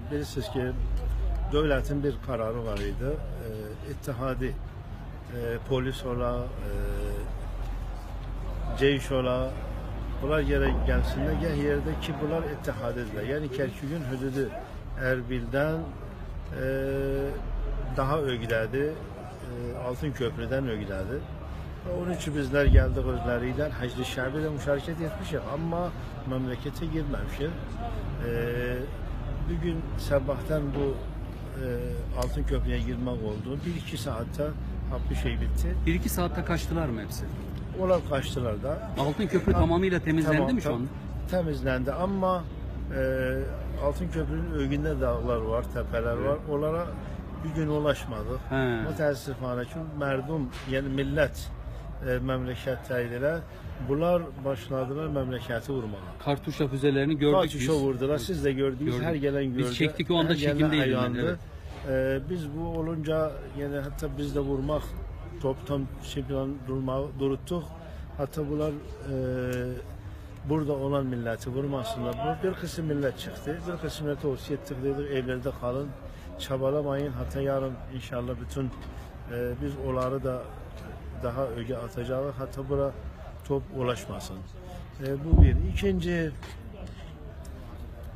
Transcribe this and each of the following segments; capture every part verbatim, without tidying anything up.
بیلیرسینیز کی، دؤولتین بیر قراری وار ایدی. ائ، اتحادی، ائ، پلیس اولا، ائ، جیش اولا، بونلار گرک گلسینلر، گرک یئرده کی، بونلار اتحادی‌دیرلر. یعنی، کرکوکون حدودو اربیلدن، ائ، داها اؤگده‌دیر، ائ، آلتین کؤپرودن اؤگده‌دیر. و اونون اوچون بیزلر گلدیک اؤزلری ایله، حشد شعبی ایله مشارکت ائتمیشیک، آمما مملکته گیرمه‌میشیک. ائ، بو گون صاباحدان بو، ائ، آلتین کؤپرویه گیرمک اولدو. بیر-ایکی ساعاتدا هاپی شئی بیتدی. بیر-ایکی ساعاتدا قاچدیلارمی هپسی؟ اونلار قاچدیلار دا. آلتین کؤپرو تام-، تمامیله تمیزلندی می شو آن؟ تام-، تمیزلندی، آمما، ائ، آلتین کؤپرونون اؤیونده داغلار وار، تپه‌لر وار. اونلارا بو گون اولاشمادیق. هه. متأسفانه کی، مردم، یعنی میللت، ائ، مملکتده‌یدیلر. بونلار باشلادیلار مملکتی وورماغا. کارتوشلا فوزه‌لرینی گؤردوک بیز. کارتوشلا ووردولار، سیز ده گؤردونوز، گؤردوک. هر گلن گؤردو، بیز چکدیک، او آندا هر گلن چکیمده ایدیلر، آیاندی. ائوت. ائ، بیز بو اولونجا، یعنی حتی بیز ده وورماق، توپدان شئی فلان دورماغی، دوروتدوق. حتی بونلار، ائ، بورادا اولان میللتی وورماسینلار. بو، بیر قیسیم میللت چیخدی، بیر قیسیم میللته توصیه ائتدیک، دئدیک، ائولرده قالین، چابالامایین، حتی یارین ان‌شاءالله بوتون، ائ، بیز اونلاری دا داها اؤیه آتاجاغیق، حتی بورا توپ اولاشماسین. ائ، بو بیر. ایکینجی،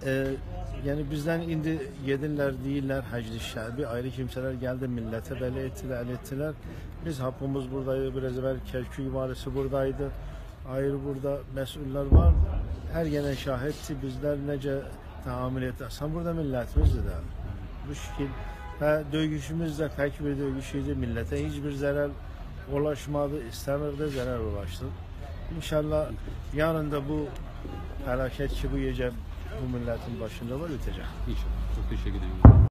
ائ، یعنی بیزدن ایندی گئدیرلر، دئییرلر، حشد شعبی، آیری کیمسه‌لر گلدی، میللته بلی ائتدیلر، ال ائتدیلر. بیز هاپیمیز بورادایدیق، بیر آز اول کرکوک والیسی بورادایدی. آیری بورادا مسئوللار وار. هر گلن شاهددیر، بیزلر نئجه تعامل ائتدیک. اصلاً بورادا میللتیمیزدیر ده. بو شکیل. و دؤیوشوموز ده تک بیر دؤیوش ایدی. میللته هئچ بیر ضرر اولاشمادی، ایسته‌میردیک ضرر اولاشسین. ان‌شاءالله یارین دا بو فلاکت کی، بو گئجه بو میللتین باشیندا وار، بیته‌جک. ان‌شاءالله. چوخ تشکر ائدیرم.